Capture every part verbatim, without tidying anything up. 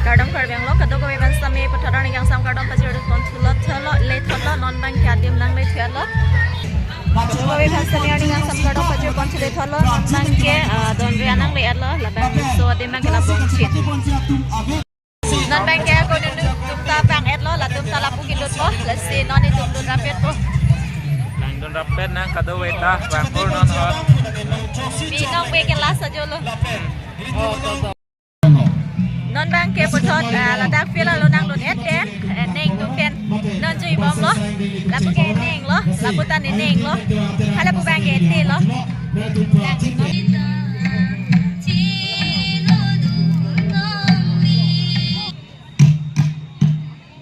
Kardom Karbi Anglong, kadokave aphan sitame puthot arni kangsam kardom pajir dun pon thulo thulo le thulo, non abangke adim nangle thulo. Kadokave aphan sitame arni kangsam kardom pajir pon thulo thulo, non abangke, ah, don ri anang le thulo, labangso adim abangke la Bongchin. Non abangke ako nunu tum ta bang thulo, latum ta lapu kedun po, lasi non itum dun rapet po. Nang dun rapet nang kadokave ta bang pur non hot. Pi nong be ke last ajo lo. Non abangke puthot, ah, ladak field along nangdun et pen, eh, neng tum pen non jui bomlo. Lapu ke neng lo, lapu ta ne neng lo. Hala pu abangke te lo.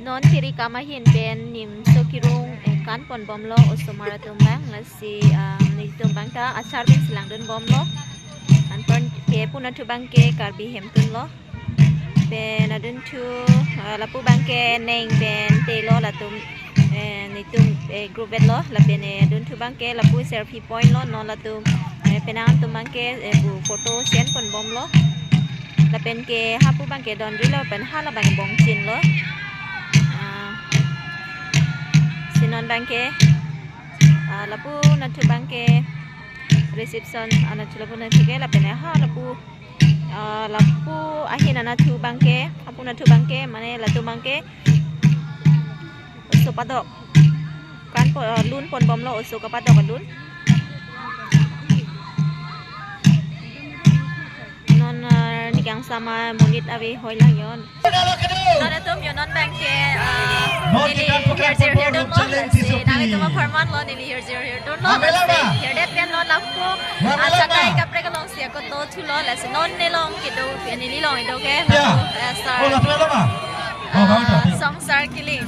Non thiri kam ahin pen nimso kirung, eh, kan pon bomlo osomar atum abang, lasi, ah, netum abang ta achar pen si langdun bomlo. Anparke pu nathu abangke Karbi hemtun lo. Pen adunthu, ah, lapu abangke neng pen te lo latum, eh, netum, eh, group et lo, lapen, eh, adunthu abangke lapu selfie point lo, non latum, eh, penang atum abangke, eh, pu photo send pon bomlo. Lapen ke hapu abangke don ri lo pen hala abang Bongchin lo. Ah, si non abangke, ah, lapu nathu abangke reception anathu lapu nathu ke lapen ha lapu, ah, lapu ahin anathu abangke, hapu nathu abangke, mane latum abangke oso padok kan po, ah, lun pon bomlo oso kapadok alun. Non, ah, arni kangsam amonit ave hoi lang yon. Non atum yo non abangke, ah, neli hirjir hirdun lo, lasi nang itum apharman lo neli hirjir hirdun lo, lasi hirdet pen non lapu, ah, chatai kaprek along si ako to thulo, lasi non nelong kedo, neli long kedo ke, lapu, eh, sir. Oh, lapu lo ma? Oh, ah, Songsar Killing.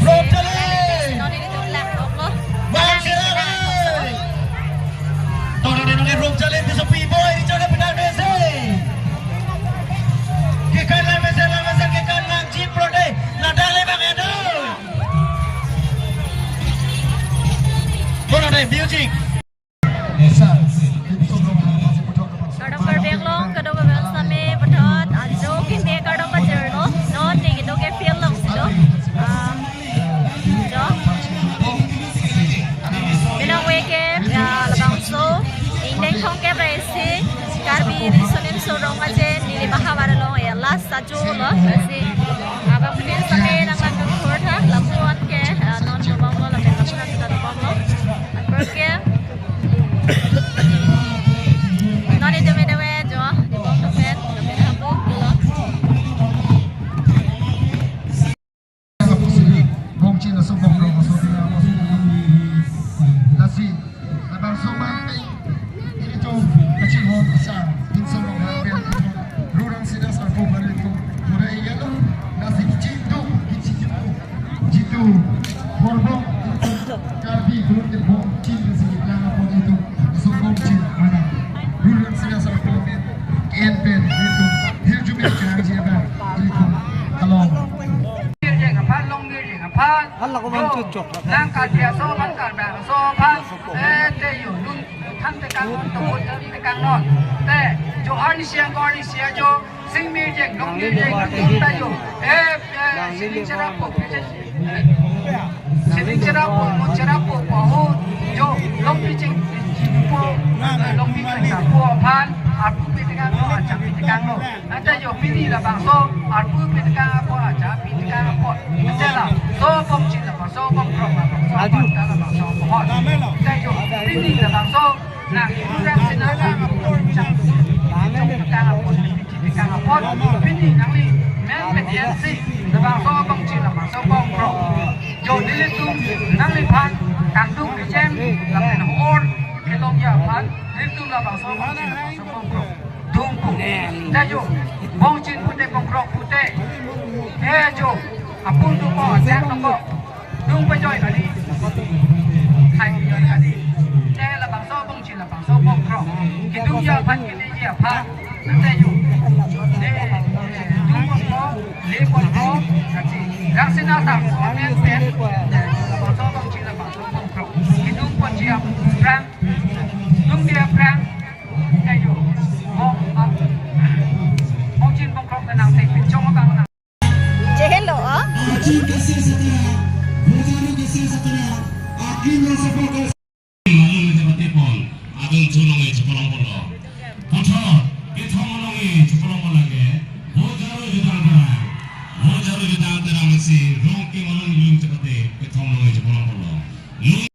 Rom Chale! Non neli tum lang bomlo. Bang Lang sila neli lang. Tong dong dong rom chale di sopi boy di chale pinal mese. Kekan lang mese lang mese kekan lang chip pro de. Nadang le bang edo. Kono de music. Kardom Karbi Anglong, kadokave aphan sitame puthot ajo keme kardom pajirlo, non ne kedo ke field along si do. Ah, jo. Binong ave ke, ah, labangso ingdeng thomkep ra isi Karbi Riso Nimso Rong Aje neli bahavar along ya last ajo lo, lasi abang pini sitame nang lang kang khor tha, lapu-an ke, ah, non bomlo lapen lapu-an ta bomlo. Anparke non itum itum ave jo, di bom pen, lapen hapu lo. Bongchin aso bom rong aso dia aso. Lasi, labangso man peng. Ini jong kachinghon asar. Pinso long ha pen. Rurang sida sarpo bari ko. Pura iya lo. Lasi kichin tu, kichin tu. Jitu. Horbong. Karbi gulung ke Bongchin si lang apot itum. Aso Bongchin mana. Rurang sida sarpo. N pen itum. Hirjume kerang jeba. Itum. Along. Aphan, Longmirjeng aphan. Hala ko bang Jo, chok. Nang Karbi aso aphan, Karbi aso aphan. Eh, te yo, lun, lun than tekang non, to, lun tekang non. Te, jo arni isi, ko arni isi ajo, Singmirjeng, Longmirjeng, lun ta yo. Eh, eh, sining cherap po, sining cherap po, mo cherap po, po ho, jo, Longmirjeng, po, Longmirjeng po aphan, arpu pi tekang non, achap pi tekang non. Ante yo pini labangso, arpu pi tekang apot, acha pi tekang apot. Ante la, so Bongchin labangso, Bongkrok labangso, Aju. Bongta labangso, Bongkrok. Ante yo pini labangso, nang kurang sina la, chang, chang tekang apot, pi tekang apot. Pini nangli, men pen N C, labangso Bongchin labangso, Bongkrok. Jo nelitum, nangliphan, kangdung kechem, lapen hor, kelongji aphan, nelitum labangso, Bongchin labangso, Bongkrok. Dungku. Dayo. Bongchin pute Bongkrok pute. Eh jo. Apun tu ko ajak ko. Dung pajoi kali. Hai pajoi kali. Te labangso Bongchin labangso Bongkrok. Kedungji aphan keneji aphan. Dayo. Te dung pon ko, le pon ko. Kati. Rangsina tang ko pen pen. Labangso Bongchin labangso Bongkrok. Kedung ponji aphrang. Dungji aphrang. Dayo. Bong, ah. Bongchin Bongkrok kenang te pinchong abang nang. Kese setara, Bojaru kese setara, akin lo sepo kese. Malum chepatepon, adung chulong e chepolong polo. Puthot, kethom along e chepolong polo lake, Bojaru Jutang Terang. Bojaru Jutang Terang masi, rong ke malum lum chepate, kethom along e chepolong polo. Lum